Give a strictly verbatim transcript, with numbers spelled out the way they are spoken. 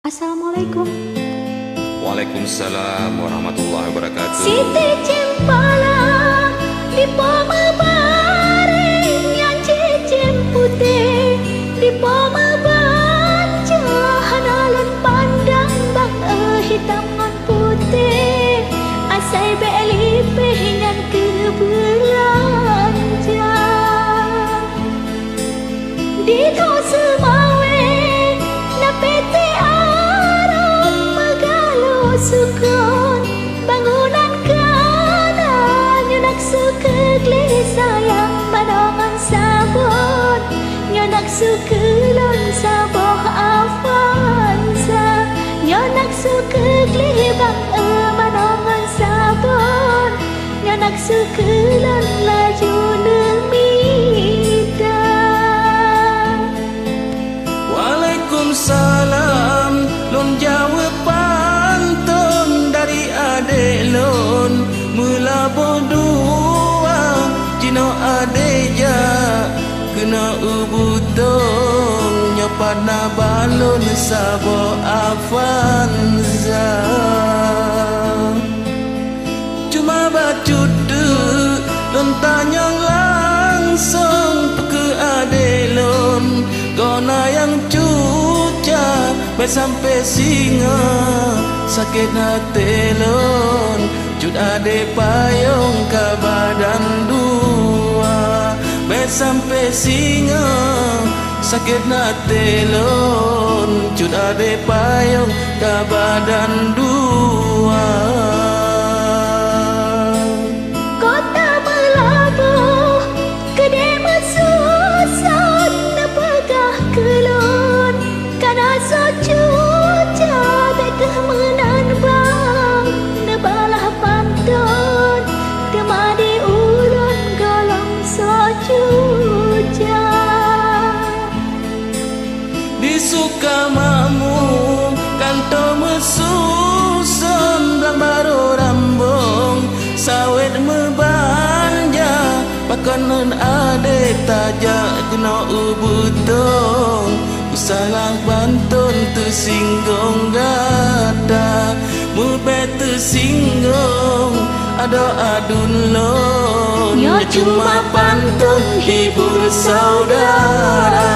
Assalamualaikum. Waalaikumsalam warahmatullahi wabarakatuh. Siti Cempala, dipo meubareng nyang cicém putéh, dipo meubanja hana lôn pandang bang, eh, hitam ngon putéh, asai bék lipéh nyan keu beulanja. Di Thong Seumawé na P T Aram meugaloe sukon, bangunan kana nyoe naksu keu gleh sayang manoe ngon sabon, nyoe naksu keu lôn saboh Avanza, nyoe naksu keu gleh bang, eh, manoe ngon sabon, nyoe naksu keu lôn laju neumita. Waalaikumsalam, lôn jaweueb panton dari adék lôn, meulaboh dua, jinoe adék jak keunoe u Butông, nyoe pat na balon saboh Avanza. Cuma bacut teuk lôn tanyong langsong peu keu adék lôn, gobnyan nyang cuca, bék sampoe singoh sakét até lôn, cut adék payong ka badan dua. Bék sampoe singoh sakét até lôn, cut adék payong ka badan dua. Kota Meulaboh keudéh meususon neupeugah keu lôn, kana soe cuca bék kheueh meunan bang, neubalah panton, teuma di ulôn gohlom soe cuca. Di Sukamakmu kantô meususon blang barô rambong, sawét meubanja, pakon ngon adék tajak keunoe u Butông. Peusalah panton teusinggong gata, meubék teusinggong adoe aduen lôn. Nyoe cuma panton hibur saudara.